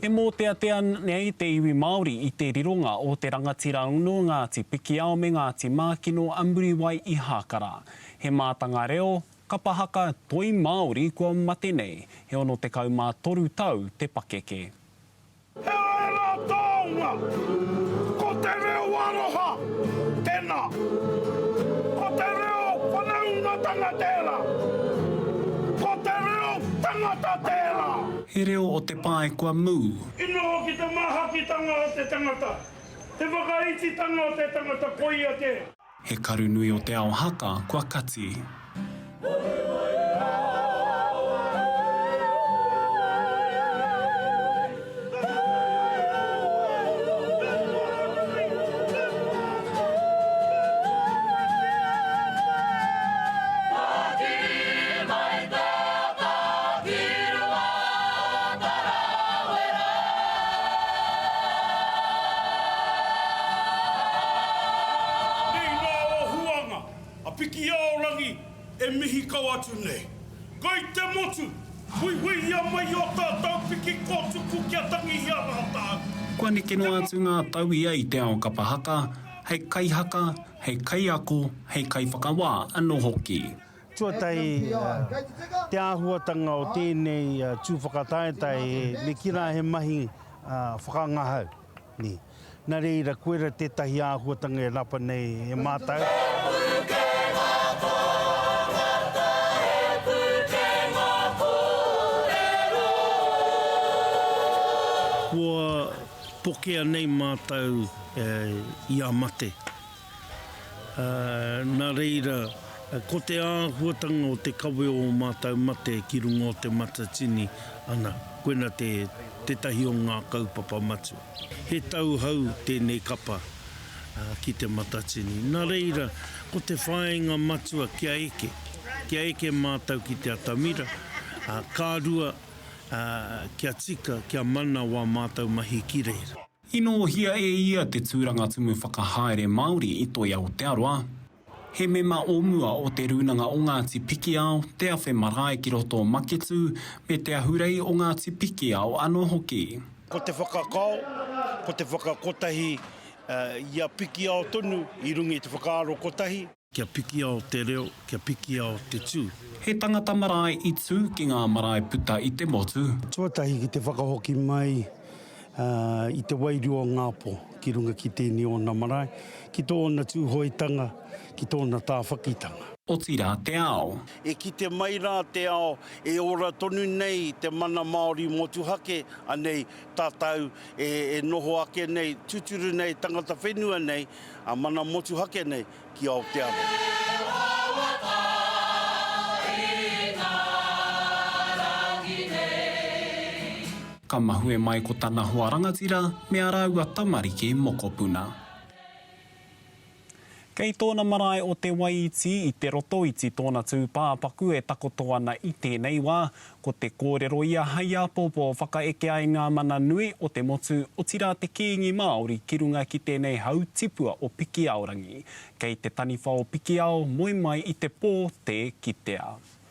E mōteatea nei te iwi Māori i te rironga o te rangatira nō Ngāti Pikiao me Ngāti Mākino a Muriwai Ihākara. He mātanga reo, kapa haka, toi Māori kua mate nei, he 63 tau te pakeke. He ērā taonga, ko te reo aroha tēnā, ko te reo whanaungatanga tērā, ko te reo tangata tērā. He reo o te pae kua mū. I noho ki te māhakitanga o te tangata, te whakaititanga o te tangata koia tērā. He karu nui o te ao haka kua kati. Nei noa o Huanga, a Pikiaorangi e mihi kau atu nei. Kai te motu, huihuia mai o tātou piki kōtuku kia tangihia rātou. Kua neke noa atu ngā tauia i te ao kapa haka, hei kaihaka, hei kaiako, hei kaiwhakawā anō hoki. Tuatahi, te āhuatanga o tēnei tū whakataetae, me kī rā he mahi whakangahau. Nā reira, koira tētahi āhuatanga e rapa nei e mātou. Kua pokea nei mātou i a mate. Nā reira, ko te āhuatanga o te kawe o ō mātou mate ki runga o Te Matatini, ana, koina te, tētahi o ngā kaupapa matua. He tauhou tēnei kapa ki Te Matatini. Nā reira, ko te whāinga matua kia eke, kia eke mātou ki te atamira, ka rua, kia tika, kia mana wā mātou mahi ki reira. I nōhia e ia te tūranga tumu whakahaere Māori i Toi Aotearoa. He mema o mua o Te Rūnanga o Ngāti Pikiao, Te Awhe Marae ki roto o Maketū, me Te Ahurei o Ngāti Pikiao anō hoki. Ko te whakakao, ko te whakakotahi i a Pikiao tonu i runga i te whakaaro kotahi. Kia pikiao te reo, kia pikiao te tū. He tangata marae i tū ki ngā marae puta i te motu. Tuatahi ki te whakahoki mai i te wairua o Ngāpō ki runga ki tēnei ōna marae, ki tōna Tūhoetanga, ki tōna tāwhakitanga. Otirā te ao. E kite mai rā te ao e ora tonu nei te mana Māori motuhake, anei tātou e noho ake nei, tūturu nei, tangata whenua nei, a mana motuhake nei, ki Aotearoa. E wawata i ngā rangi nei. Ka mahue mai ko tana hoa rangatira me a rāua tamariki mokopuna. Kei tōna marae o Te Waiiti i Te Rotoiti tōna tūpāpaku e takoto ana i tēnei wā. Ko te kōrero ia hei āpōpō whakaeke ai ngā mana nui o te motu, otirā te Kīngi Māori ki runga ki tēnei hau tipua o Pikiaorangi. Kei te taniwha o Pikiao, moe mai i te pō tē kitea.